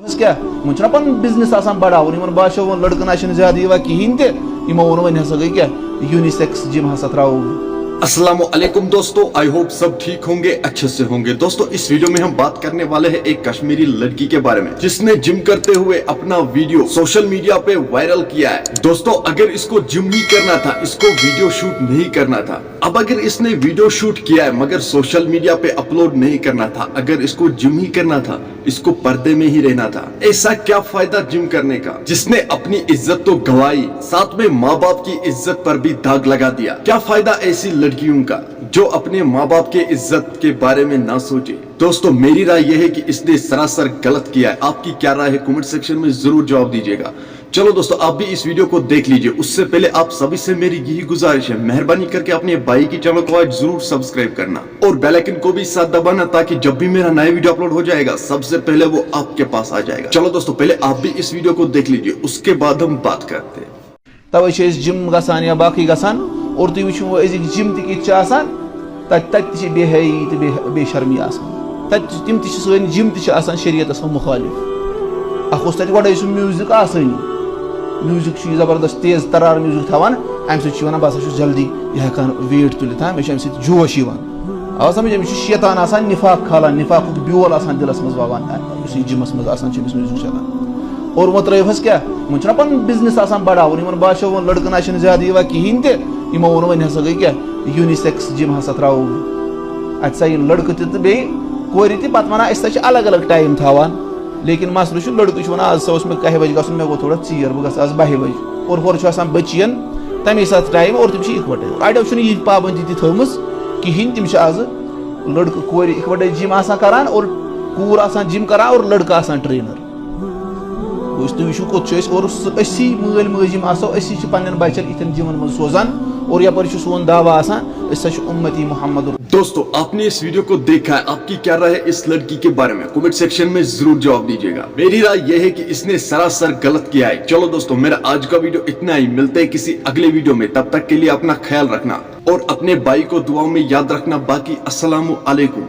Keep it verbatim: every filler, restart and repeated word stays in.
بس کیٛاہ، یِمن چھُنہ پنُن بزنس آسان بڑاوُن، یِمن باسیو وۄنۍ لڑکہٕ نہ چھِنہٕ زیادٕ یِوان کِہیٖنۍ تہِ، یِمو ووٚن وۄنۍ ہسا گٔے کیٛاہ، یونیسیکس جم ہسا ترٛاوو۔ السلام علیکم دوستو، I hope सब ठीक होंगे, अच्छे से होंगे। दोस्तों, इस वीडियो में हम बात करने वाले हैं एक कश्मीरी लड़की के बारे में, जिसने जिम करते हुए अपना वीडियो सोशल मीडिया पे वायरल किया है। दोस्तों, अगर इसको जिम ही करना था, इसको वीडियो शूट नहीं करना था। अब अगर इसने वीडियो शूट किया है मगर सोशल मीडिया पे अपलोड नहीं करना था, अगर इसको जिम ही करना था, इसको पर्दे में ही रहना था। ऐसा क्या फायदा जिम करने का, जिसने अपनी इज्जत तो गंवाई, साथ में माँ बाप की इज्जत पर भी दाग लगा दिया। क्या फायदा ऐसी लड़कियों का जो अपने माँ बाप के इज्जत के बारे में ना सोचे। दोस्तों, मेरी राय यह है कि इसने सरासर गलत किया है। आपकी क्या राय है, कमेंट सेक्शन में जरूर जवाब दीजिएगा। चलो दोस्तों, आप भी इस वीडियो को देख लीजिए। उससे पहले आप सभी से मेरी यही गुजारिश है, मेहरबानी करके अपने भाई की चैनल को आज जरूर सब्सक्राइब करना और बेल आइकन को भी साथ दबाना, ताकि जब भी मेरा नया वीडियो अपलोड हो जाएगा, सबसे पहले वो आपके पास आ जाएगा। चलो दोस्तों, पहले आप भी इस वीडियो को देख लीजिए, उसके बाद हम बात करते हैं। توے چھِ أسۍ جم گژھان یا باقٕے گژھان، اور تُہۍ وٕچھِو وۄنۍ أزِکۍ جم تہِ کِتھ چھِ آسان۔ تَتہِ، تَتہِ تہِ چھِ بے حیٲیی تہٕ بے، بے شرمی آسان۔ تَتہِ چھِ، تِم تہِ چھِ سٲنۍ جم تہِ چھِ آسان شریعتَس منٛز مُخٲلِف۔ اَکھ اوس تَتہِ گۄڈَے سُہ میوٗزِک آسٲنی، میوٗزِک چھُ یہِ زبردست تیز ترار میوٗزِک تھاوان، اَمہِ سۭتۍ چھُ وَنان، "بہٕ ہسا چھُس جلدی یہِ ہٮ۪کان ویٹ تُلِتھ، ہاں، مےٚ چھُ اَمہِ سۭتۍ جوش یِوان۔" اَوا سَمٕجھ؟ أمِس چھُ شیطان آسان نِفاق کھالان، نِفاقُک بیول آسان دِلَس منٛز وَوان، یُس یہِ جِمَس منٛز آسان چھُ أمِس میوٗزِک چَلان۔ اور وۄنۍ ترٛٲیِو حظ کیٛاہ؟ وۄنۍ چھُنہ پَنُن بِزنِس آسان بَڑاوُن، یِمَن باسیو وۄنۍ لٔڑکہٕ نہ چھِنہٕ زیادٕ یِوان کِہیٖنۍ تہِ، یِمو ووٚن وۄنۍ ہسا گٔے کیٛاہ، یوٗنِسیکس جِم ہسا ترٛاوو وۄنۍ۔ اَتہِ سا یِن لٔڑکہٕ تہِ تہٕ بیٚیہِ کورِ تہِ، پَتہٕ وَنان أسۍ سا چھِ الگ الگ ٹایم تھاوان۔ لیکن مسلہٕ چھُ، لٔڑکہٕ چھُ وَنان، "آز ہسا اوس مےٚ کَہہِ بَجہِ گژھُن، مےٚ گوٚو تھوڑا ژیر، بہٕ گژھٕ آز بَہہِ بَجہِ۔" اور ہورٕ چھُ آسان بٔچِیَن تَمے ساتہٕ ٹایم اور تِم چھِ اِکوَٹَے۔ اَڑیو چھُنہٕ یہِ پابندی تہِ تھٲومٕژ کِہیٖنۍ، تِم چھِ آزٕ لٔڑکہٕ کورِ اِکوَٹَے جِم آسان کَران اور کوٗر آسان جِم کَران اور لٔڑکہٕ آسان ٹرٛینَر۔ گوٚو، تُہۍ وٕچھِو کوٚت چھِ أسۍ، اور سُہ أسی مٲلۍ مٲج یِم آسو، أسی چھِ پنٛنٮ۪ن بَچَن یِتھٮ۪ن جِمَن منٛز سوزان، اور یَپٲرۍ چھُ سون دعویٰ آسان، أسۍ ہسا چھِ اُمتی محمد۔ दोस्तों, आपने इस वीडियो को देखा है, आपकी क्या राय है इस लड़की के बारे में? कमेंट सेक्शन में जरूर जवाब दीजिएगा। मेरी राय यह है कि इसने सरासर गलत किया है। चलो दोस्तों, मेरा आज का वीडियो इतना ही, मिलते हैं किसी अगले वीडियो में, तब तक के लिए अपना ख्याल रखना और अपने भाई को दुआओं में याद रखना। बाकी अस्सलाम वालेकुम।